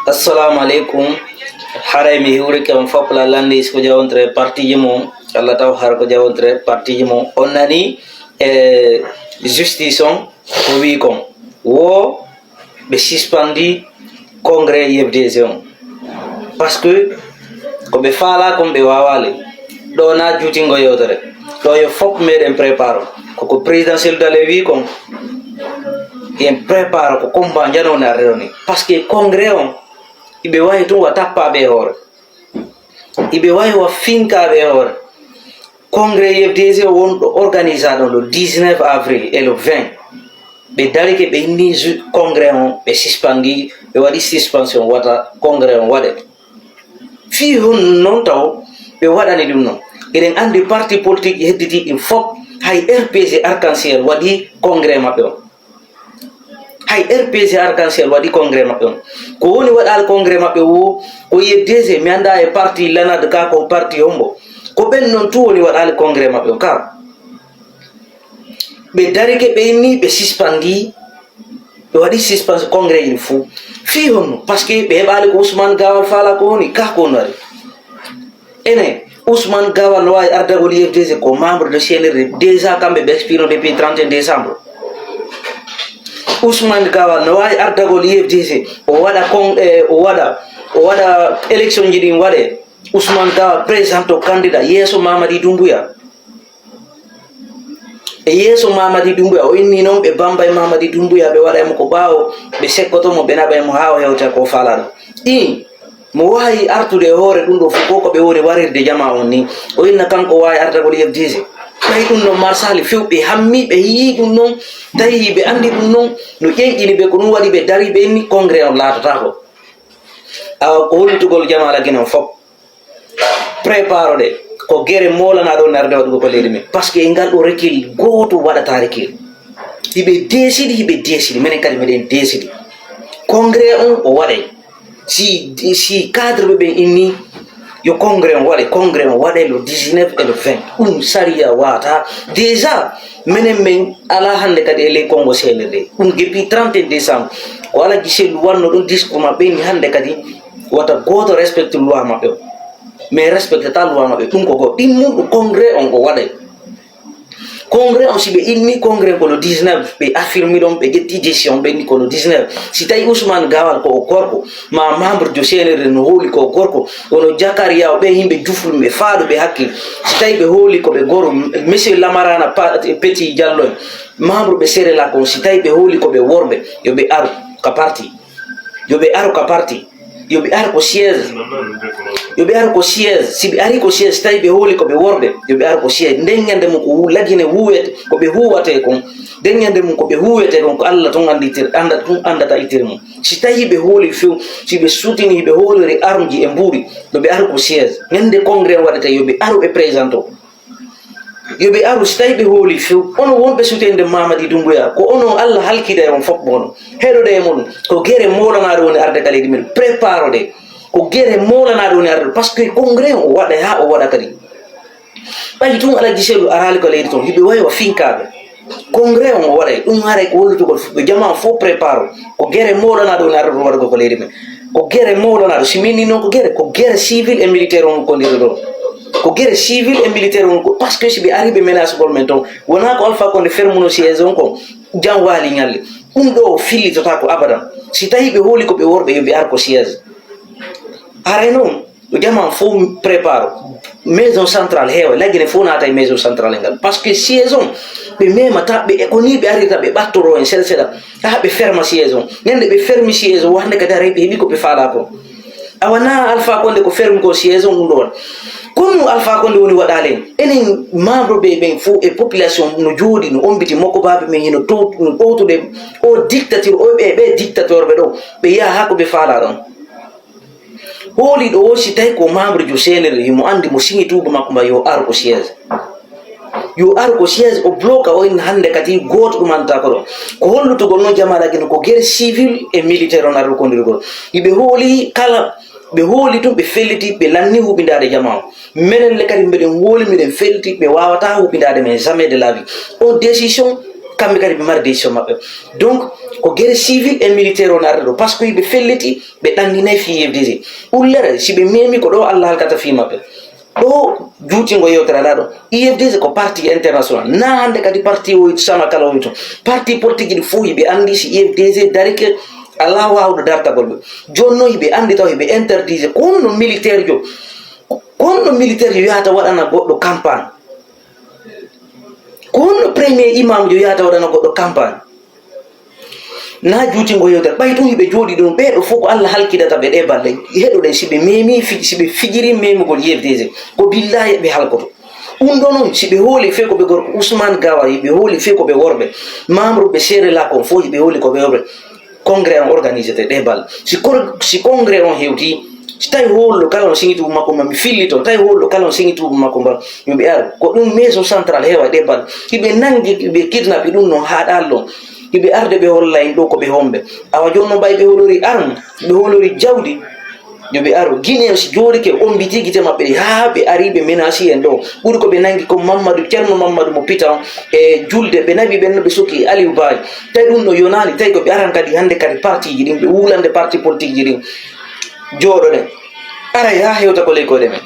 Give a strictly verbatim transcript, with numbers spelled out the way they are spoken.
Assalamu aleykum. Haray mi hiwrike on fof la landi ko jawontre partiji mum. Allah taw har ko jawontre partiji mum. On nani e justice on ko wi kon. Wo ɓe sispendi congrès U F D C on. Parce que ko ɓe faala kon ɓe waawali. Ɗo na juutingo yewtere. Ɗo yo fof meɗen préparo. Koko président Cellou Dalein wi kon. En préparo ko combat jano ne arde ɗo ni. Parce que congrès on, iɓe wawi tun wa tappaaɓe e hoore. Iɓe wawi wa finkaaɓe e hoore. Congrès U F D C o won ɗo organisa ɗon le dix-neuf avril et le vingt. Ɓe darike ɓe inni ju-, congrès on, ɓe sispendi, ɓe waɗi suspension wata congrès on waɗe. Fii hon non taw ɓe waɗani ɗum non. Eɗen andi parti politique hedditi ɗin fof, hay R P G Arc-en-Ciel waɗi congrès maɓɓe on. Hay R P G Arc-en-Ciel waɗi congrès maɓɓe on. Ko woni waɗaali congrès maɓɓe wo, ko U F D C, mi annda e parti Lanad ka ko parti hombo. Ko ɓen non tu woni waɗaali congrès maɓɓe on ka. Ɓe darike ɓe inni ɓe sispendi, ɓe waɗi suspense congrès il fou. Fii honno? Parce que ɓe heɓaali ko Ousmane Gawal faala ko woni ka ko woni waɗi. Ene, Ousmane Gawal no waawi ardagol U F D C ko membre de C N R D. Déjà, kamɓe ɓe expirno depuis trente et un décembre. Ousmane Gawal no waawi ardagol U F D C, o waɗa kon, eh, o waɗa, o waɗa élection ji ɗin waɗe. Ousmane Gawal présente o candidat yeeso Mamadi Doumbouya. E yeeso Mamadi Doumbouya, o inni noon ɓe bamba e Mamadi Doumbouya, ɓe waɗa e mo ko ɓaawo, ɓe sekkoto mo, ɓe naɓa e mo haa o hewta ko faalaɗo. Ɗin, mo waawi artude e hoore ɗum ɗo fof ko, ko ɓe woni warirde jama on ni. O inna kanko waawi ardagol U F D C. Tawi ɗum noon marsali few, ɓe hammi, ɓe yii ɗum noon, tawi ɓe anndi ɗum noon, no ƴenƴini ɓe, ko ɗum waɗi ɓe dari, ɓe inni congrès on laatotaako. Awa, ko hollitugol jama Ala Gine on fof. Préparo ɗe. Ko gere moolanaɗo woni arde waɗugo ko leydi men. Parce que e ngal ɗo recul gooto waɗata recul. Hiɓe décidi, hiɓe décidi. Menen kadi meɗen décidi. Congrès on o waɗay. Si, si cadre ɓe ɓen inni yo congrès on waɗe, congrès on waɗe le dix-neuf et le vingt. Ɗum sariya wata. Déjà, menen men ala hannde kadi e ley Congo C N R D. Ɗum depuis trente et un décembre. Ko Ala Gine Sellu wanno ɗum discours maɓɓe ni hannde kadi. Wata gooto respecte loi maɓɓe o. Mais respecte ta loi maɓɓe. Ɗum ko goo. Ɗin mum ɗum congrès on o waɗay. Congrès on, si ɓe inni congrès ko le dix-neuf, ɓe affirmi ɗon, ɓe ƴetti décision, ɓe inni ko le dix-neuf. Si tawi Ousmane Gawal ko o gorko, ma membre du C N R D no hooli ko o gorko, wono Jakariya o ɓe yimɓe jufluɓe, faaɗuɓe hakkil. Si tawi ɓe hooli ko ɓe goro, monsieur Lamarana Pa-, Petit Diallo en, membre ɓe Serelak on, si tawi ɓe hooli ko ɓe worɓe, yo ɓe aru ka parti. Yo ɓe aru ka parti. Yo ɓe aru ko siège. Yo ɓe aru ko siège. Si ɓe ari ko siège, si tawi ɓe hooli ko ɓe worɓe, yo ɓe aru ko siège. Nden ñande mum ko wu-, La Gine wuwete, ko ɓe huwate kon. Nden ñande mum ko ɓe huwete kon, ko Allah tun anditir-, anda-, tun andata ittiri mum. Si tawi ɓe hooli few, si ɓe sutini, ɓe hooliri armji e mbuuɗi, yo ɓe aru ko siège. Ñande congrès waɗete, yo ɓe aru ɓe présente o. Yo ɓe aru, si tawi ɓe hooli few. Onon wonɓe sutende Mamadi Doumbouya, ko onon Allah halkida e on fof, onon. Heɗoɗe e mon, ko gere moolanaɗo woni arde ka leydi men. Préparo ɗe. Ko gere moolanaɗo woni arde, parce que congrès o waɗa haa o waɗa kadi. Ɓayi tun Ala Gine Sellu araali ko leydi toon, hiɓe wawi wa finkaaɓe. Congrès on o waɗay, ɗum haray ko hollitugol fuɗɗo jama on fof préparo. Ko gere moolanaɗo woni arde waɗugol ko leydi men. Ko gere moolanaɗo, si min ni noon ko gere, ko gere civil et militaire on ko ndiro ɗo. Ko gere civil et militaire on ko, parce que si ɓe ari ɓe menacegol men toon, wona ko Alpha Condé fermuno siège on ko, jam waali ñalle. Ɗum ɗo o fillitota ko abadan. Si tawi ɓe hooli ko ɓe worɓe, yo ɓe ar ko siège. Haray noon, ko jama on fof préparo. Maison centrale heewa, La Gine fof naata e maison centrale ngal. Parce que siège on, ɓe memata, ɓe, ko ni ɓe arirta, ɓe ɓattoro en seeɗa seeɗa. Haa ɓe ferma siège on. Ñande ɓe fermi siège on, hannde kadi haray ɓe heɓi ko ɓe faala ko. Awa na Alpha Condé ko fermi ko siège on ɗum ɗo waɗa. Kono Alpha Condé woni waɗaali en. Enen membre ɓe ɓen fof e population no jooɗi, no ombiti mokko baaɓe men hino to-, no ɗowtude o dictature, o ɓe, ɓe dictateur ɓe ɗo. Ɓe yaha haa ko ɓe faala ɗon. Hooliiɗo o, si tawi ko membre jo C N R, himo anndi mo signituuɓe makko mba yo ar ko siège. Yo ar ko siège, o bloka o en hannde kadi gooto ɗum anndata ko ɗon. Ko hollutugol noon jama Ala Gine ko gere civil et militaire on arru kondirgol. Hiɓe hooli kala, ɓe hooli tun, ɓe felliti, ɓe lanni huɓindaade jama o. Menen le kadi mbeɗen hooli, miɗen felliti, ɓe waawata huɓindaade men jamais de la vie. On décision, Kamɓe kadi ɓe mari décision maɓɓe. Donc ko guerre civil et militaire on arde ɗo, par ce que yiɓe felliti, ɓe ɗannginay fii U F D G. Ullere si ɓe memi ko ɗo Allah halkata fii maɓɓe. Ɗo juutingo yewtere alaa ɗo. U F D G ko parti international, na hannde kadi parti o sama kala o to. Parti politique ɗi fof yiɓe anndi si U F D G darike, alaa waawɗo dartagol ɓe. Jooni noon hiɓe anndi taw hiɓe interdise ko honno militaire jo, ko honno militaire jo yahata waɗana goɗɗo campagne. Ko honno premier imam jo yahata waɗana goɗɗo campagne? Na juutingo yewtere ɓay tun hiɓe jooɗi ɗum, ɓeeɗo fof ko Allah halkidata ɓe ɗe balɗe. Heɗoɗen si ɓe memi, si ɓe fijiri memugol U F D G, ko billahi ɓe halkoto. Ɗum ɗo noon si ɓe hooli fii ko ɓe gorko, Ousmane Gawa hiɓe hooli fii ko ɓe worɓe, membre ɓe seere la kon fof hiɓe hooli ko ɓe worɓe. Congrès on organisé te ɗe balɗe. Si, si congrès on hewti, si tawi hoolɗo kala on siŋituubu makko ma mi fillito, tawi hoolɗo kala on siŋituubu makko mba yo ɓe aru. Ko ɗum maison centrale heewa ɗe balɗe. Hiɓe nanngi, hiɓe kidnappé ɗum noon haa ɗaallon. Hiɓe arde ɓe holla en ɗo ko ɓe homɓe. Awa jooni noon ɓay ɓe hoolori arme, ɓe hoolori jawdi, yo ɓe aru. Guinée si jooɗike, ombiti gite maɓɓe ɗe haa ɓe ari ɓe menasi en ɗo. Ɓuri ko ɓe nanngi ko Mamadou, Ceerno Mamadou mo Pita on e julde ɓe naɓi ɓen no ɓe sokki Aliou Baye. Tawi ɗum no yonaani, tawi ko ɓe aran kadi hannde kadi partiiji ɗin, ɓe wuulande parti politique ji ɗin. Jooɗoɗen. Ara yaa hewta ko ley koyɗe men.